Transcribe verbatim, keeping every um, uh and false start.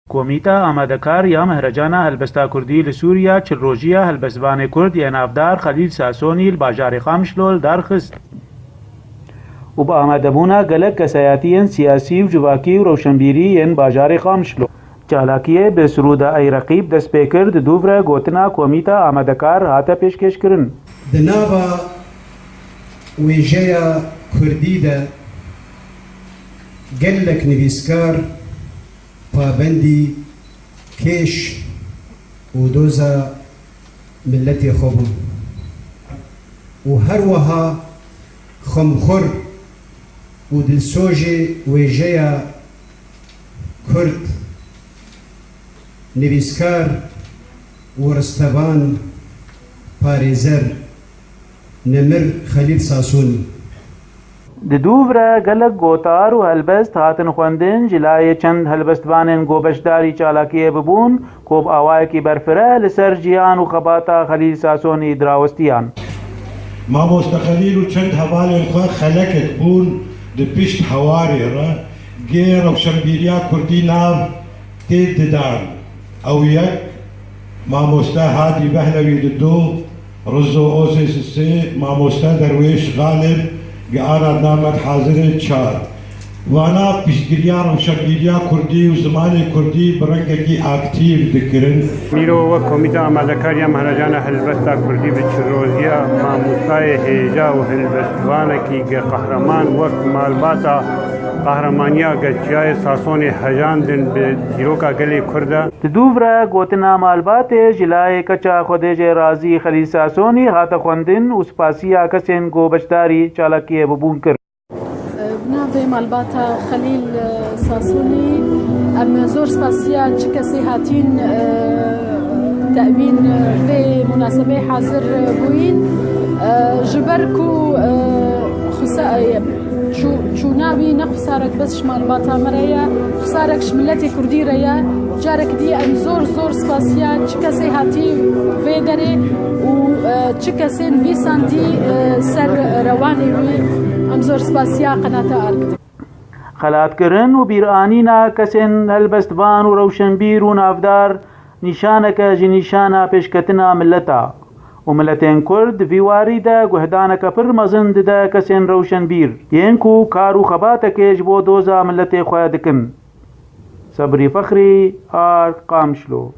Komîta Amadekar ya Mehrejana Helbesta Kurdî li Sûriya çil rojiya helbestvanê Kurd yê navdar Xelîl Sasonî li bajarê Qamişlo li dar xist û bi amadebûna gelek kesayetiyên siyasî û civakî û rewşenbîrî yên bajarê Qamişlo. Çalakiyê bi sirûda Ey Reqîb dest pê kir, di dûv re gotina Komîta Amadekar hate pêşkêşkirin. Di nava wêjeya Kurdî de gelek nivîskar pabendî kêş û doza miletê xwe bûn û her wiha xwemxwir û dilsojê wêjeya Kurd, nivîskar û ristevan, parêzer, nemir Xelîl Sasûnî. Di dûv re gelek gotar û helbest hatin xwendin, ji layê çend helbestvanên ku beşdarî çalakiyê bibûn, ku bi awayekî berfireh li ser jiyan û xebata Xelîl Sasonî dirawestiyan. Mamoste Xelîl û çend hevalên xwe xelekek bûn di pişt hewarê re, gê rewşenbîriya Kurdî nav tê didan. Ew yek, Mamoste Hadî Behlewî di du, Rizo Ozê di sê, Mamoste Derwêş Xalib, Giana Damed Hazirê çar. Vana piştgiriya rewşenbîriya Kurdî û zimanê Kurdî bi rengekî aktîf dikirin. Mîro wek Komîta Amadekar ya Mehrejana Helbesta Kurdî bi çiroziya mamostayê hêja û helbestvanekî ge qehreman wek malbata qehremanîya ge çiyayê Sasonê hejandin bi dîroka gelê Kurd e. Di dûv re gotina malbatê ji layê keça Xwedêjê Razî Xelîl Sasonî hate xwendin û spasiya kesên ku beşdarî çalakiyê bibûn kir. Bi navê malbata Xelîl Sasonî, em zor spasiya çi kesê hatîn, e, tewîn, e, vê munasebeyê hazir bûyîn. E, ji ber ku, e, xusa-, e, çû-, çûna wî ne xusarek bes ji malbata me re ye, xusarek ji miletê Kurdî re ye. Carek dî em zor, zor spasiya çi kesê hatî vê derê û, e, çi kesên vîsandî, e, ser rewanê wî, em zor spasiya qenata Ark dikin. Xelatkirin û bîranîna kesên helbestvan û rewşenbîr û navdar nîşaneke ji nîşana pêşketina mileta û miletên Kurd di vî warî de guhdaneke pir mezin dide kesên rewşenbîr yên ku kar û xebatekê ji bo doza miletê xwe dikin. Sebrî Fexrî, Ark, Qamişlo.